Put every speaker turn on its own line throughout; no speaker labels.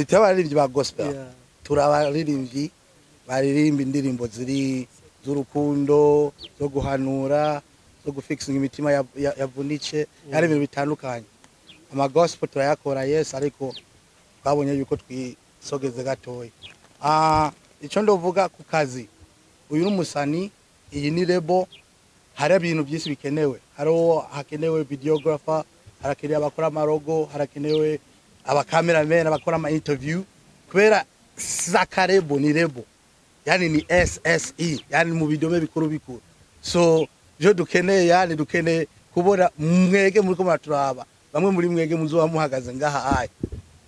Ntituri abaririmbyi ba gospel.
Yeah.
Turi abaririmbyi baririmba indirimbo ziri z'urukundo, zo guhanura, zo gufixinga imitima yavunitse, hari ibintu bitandukanye. Ama gospel turayakora, yes, ariko twabonye yuko twisogeze gatoya. Icyo ndovuga ku kazi, uyu ni umusani, iyi ni label. Hari ibintu byinshi bikenewe, hariho hakenewe videographer, harakenewe abakora ama logo, harakenewe aba cameraman, abakora ama interview, kubera saka label ni label, yani ni SSE, yani mu bidome bikuru bikuru. So byo dukeneye, yani dukeneye kubona mwege muriko muraturaba, bamwe muri mwege muzoba muhagaze ngaha aya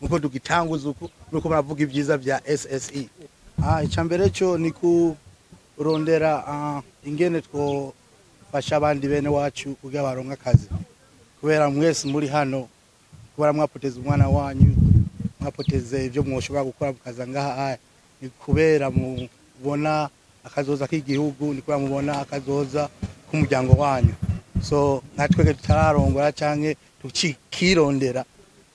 muko tugitanguza uku nuko muravuga ibyiza bya SSE. Icya mbere cyo ni kurondera ingene twofasha abandi bene wacu kugira baronke akazi, kubera mwese muri hano, kubera mwapoteza umwana wanyu, mwapoteze ibyo mwoshobora gukora mukaza ngaha aya, ni kubera mubona akazoza k'igihugu, ni kubera mubona akazoza k'umuryango wanyu. So nka twebwe tutararongora canke tukirondera,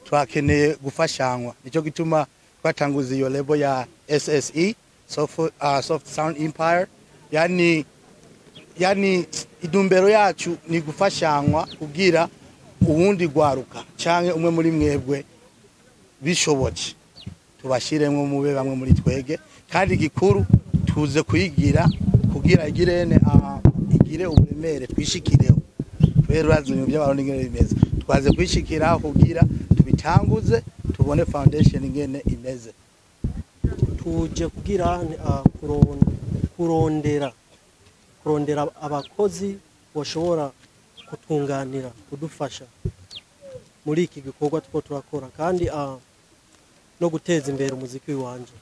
twakeneye gufashanywa. Nicyo gituma twatanguza iyo label ya SSE, Soft Sound Empire. Yani idumbero yacu ni gufashanywa kugira uwundi gwaruka canke umwe muri mwebwe bishobotse tubashiremwo mube bamwe muri twege. Kandi gikuru tuze kuyigira kugira igirene igire uburemere, twishikireho, kubera urazi ibintu by'abarundi ingene bimeze. Twaze kwishikiraho kugira tubitanguze, tubone foundation ingene imeze.
Tuje kugira kurondera abakozi bashobora kutunganira, kudufasha muri iki gikorwa two turakora, kandi no guteza imbere umuziki wanje.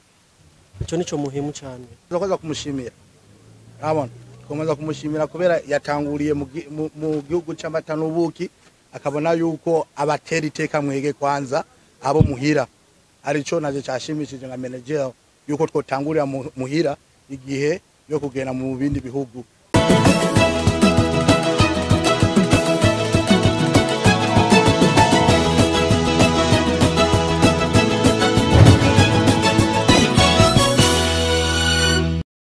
Ico nico muhimu cyane.
Turakoza kumushimira, urabona, tukomeza kumushimira kubera yatanguriye mu gihugu c'amata n'ubuki, akabona yuko abatera iteka mwege kwanza abo muhira. Arico naje cyashimishije nka manager yuko twotangurira muhira igihe yo kugenda mu bindi bihugu.